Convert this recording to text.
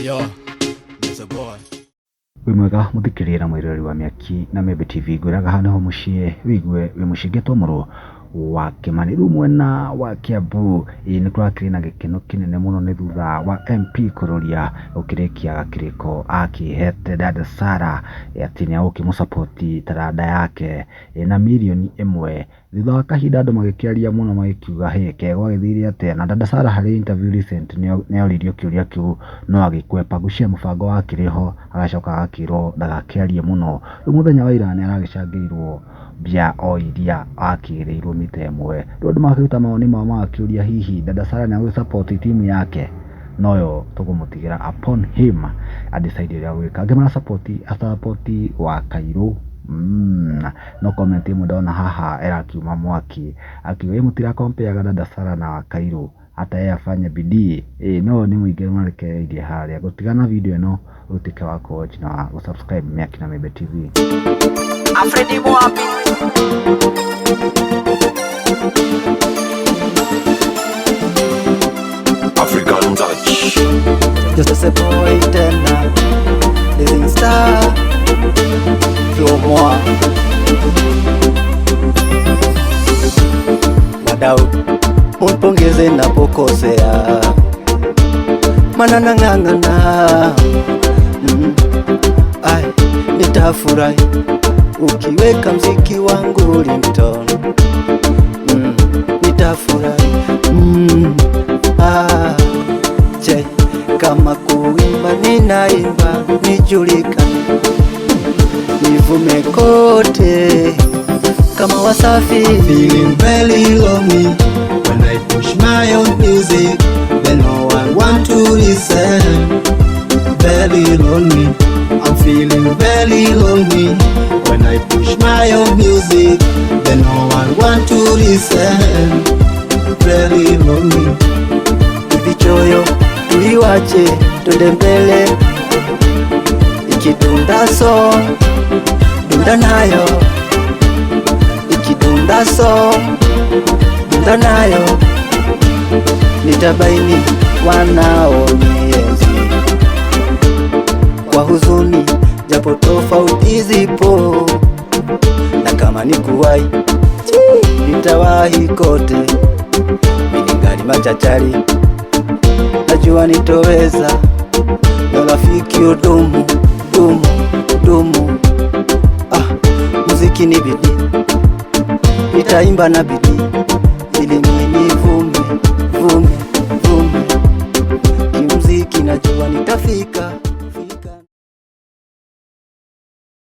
Yo, Mr. Boy. Wĩ mwega mũthikĩrĩria na mwĩroreri wa Mĩaki na Membe TV, ngwĩraga haha nĩho mũciĩ wĩigue wĩ mũciĩ ngetwo mũrũ wa Kĩmani. Rĩu mwena wa Kiambu ĩĩ nĩ kũrakĩrĩ na gĩkeno kĩnene mũno nĩ thutha wa MP Kururia gũkĩrĩkia gakĩrĩko akĩhete Dada Sarah atĩ nĩ egũkĩmũ taranda yake na mirioni 1. Thutha wa kahinda andũ magĩkĩaria mũno magĩkiuga hĩ ke gwagĩthire atĩa, na Dada Sarah harĩ interview recent nĩ oririo kĩũria kĩu no agĩkwepa gucia mũbango wakĩrĩ ho, agacoka agakĩrwo ndagakĩarie mũno. Rĩu mũthenya wa ira nĩ aragĩcangĩirwo mbia o iria akĩrĩirwo mita 1. Rĩu andũ magakĩruta mawoni mao magakĩũria hihi Dada Sarah nĩ egũ support timu yake, noyo tũkũmũtigĩra upon him a decide ũrĩa agwĩka. Angĩ mara support a support wa Kairũ. No comment ĩmwe ndona haha ĩrakiuma mwaki akiuga ĩ mũtira compare Dada Sarah na Kairũ hata yeye afanye bidii. Ĩ no nĩ mũingĩ marekereirie harĩa gũtigana video ĩno ũtuĩke wa kũ watch na wa gũ subscribe Mĩaki na Membe TV. Alfred Mwabi. African Touch. Just a boy tena Living star Flow more. Wadau munipongeze napokosea, mana nang'ang'ana. Ai, nitafurahi ukiweka mziki wangu ringtone. Nitafurahi. Ah, che kama kuimba ninaimba, nijulikane, nivume kote kama Wasafi. Feeling very lonely when I push my own music, then no one want to listen. Very lonely, I'm feeling very lonely when I push my own music, then no one want to listen. Very lonely. Vichoyo tuliwache, twende mbele, ikidunda so dunda nayo, ikidunda so dunda nayo, nitabaini wanaonienzi kwa huzuni, japo tofauti zipo, na kama ni kuwahi nitawahi kote, milingali machachari najua nitoweza, na rafiki udumu dumu dumu. Ah, muziki ni bidii, nitaimba na bidii ili mimi nivume vume vume, kimuziki najua nitafika.